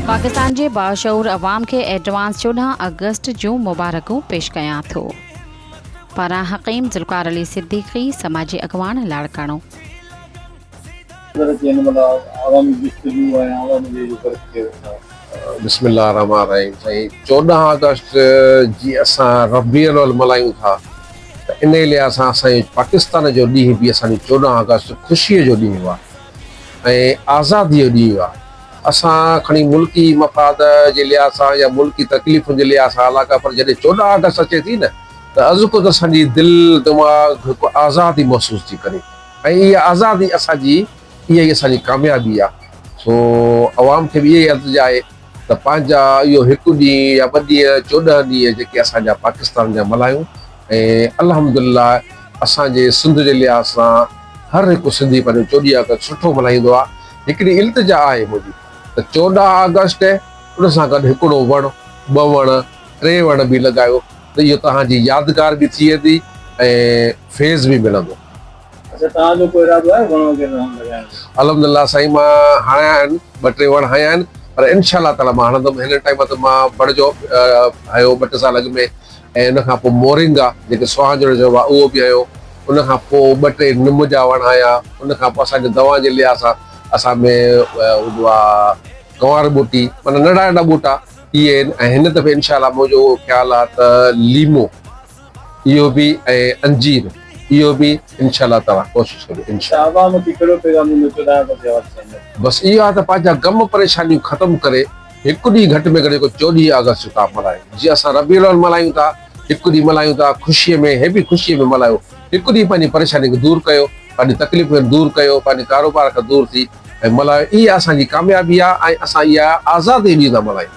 پاڪستان جي باشعور عوام کي ايڊوانس 14 آگسٽ جون مبارڪون پيش ڪيان ٿو. پاران حڪيم ذوالفقار علي صديقي، سماجي اڳواڻ لاڙڪاڻو. بسم الله الرحمٰن الرحيم سائين 14 آگسٽ جي اسان ربيع الاول ملهايون ٿا ته انهي لحاظ سان اسان جو پاڪستان جو ڏينهن به اسان جو 14 آگسٽ خوشي جو ڏينهن آهي ۽ آزادي جو ڏينهن آهي اسان کڻي ملڪي مفاد جي لحاظ سان يا ملڪي تڪليفن جي لحاظ سان علاقا پر جڏهن 14 آگسٽ اچي ٿي نه ته ازخود اسان جي دل دماغ هڪ آزادي محسوس ٿي ڪري ۽ اها آزادي اسان جي اها ئي اسان جي ڪاميابي آهي سو عوام کي به اها ئي التجا آهي ته پنهنجا اهو هڪ ڏينهن يا ٻه ڏينهن 14 ڏينهن جيڪي اسان جا پاڪستان جا ملهايون ۽ الحمدلله اسان جي سنڌ جي لحاظ سان هر هڪ سنڌي پنهنجو 14 آگسٽ سٺو ملهائيندو آهي. هڪڙي التجا آهي منهنجي ته 14 آگسٽ ان سان گڏ هڪڙو وڻ، ٻه وڻ، ٽي وڻ به لڳايو ته اهو توهان جي يادگار به ٿي ويندي ۽ فيض به ملندو. اڇا توهان جو ڪو ارادو آهي وڻ وغيره لڳائڻ جو؟ الحمدلله سائين مان هڻايا آهن ٻه ٽي وڻ هنيا آهن پر انشاء الله تعالي مان هڻندم هن ٽائيم تي مان بڙ جو هنيو ٻه ٽي سال اڳ ۾ ۽ ان کان پوء مورنگا جيڪي سهانجڙو چئبو آهي اهو به هنيو ان کان پوء ٻه ٽي نم جا وڻ هنيا ان کان پوء اسان جي دوائن جي لحاظ سان اسان ۾ هوندو آهي ڪنوار ٻوٽي معنيٰ ننڍا ننڍا ٻوٽا اهي آهن ۽ هن دفعي انشاء الله منهنجو خيال آهي ته ليمو اهو به ۽ انجير اهو به انشاء الله تعاليٰ ڪوشش ڪبي انشاء الله. عوام کي ڪهڙو پيغام ڏيندو 14 آگسٽ جي حوالي سان؟ بس اهو آهي ته پنهنجا غم پريشانيون ختم ڪري هڪ ڏينهن گهٽ ۾ گهٽ جيڪو 14 آگسٽ جو تان ملهايو جيئن اسان ربيع الاول ملهايون ٿا هڪ ڏينهن ملهايون ٿا خوشيء ۾ هي به خوشيء ۾ ملهايو هڪ ڏينهن پنهنجي پريشاني کي دور ڪيو پنهنجي تڪليفن کي دور ڪيو پنهنجي ڪاروبار کان دور ٿي ۽ ملهايو اها اسان جي ڪاميابي آهي ۽ اسان اها آزادي ڏينهن ٿا ملهايون.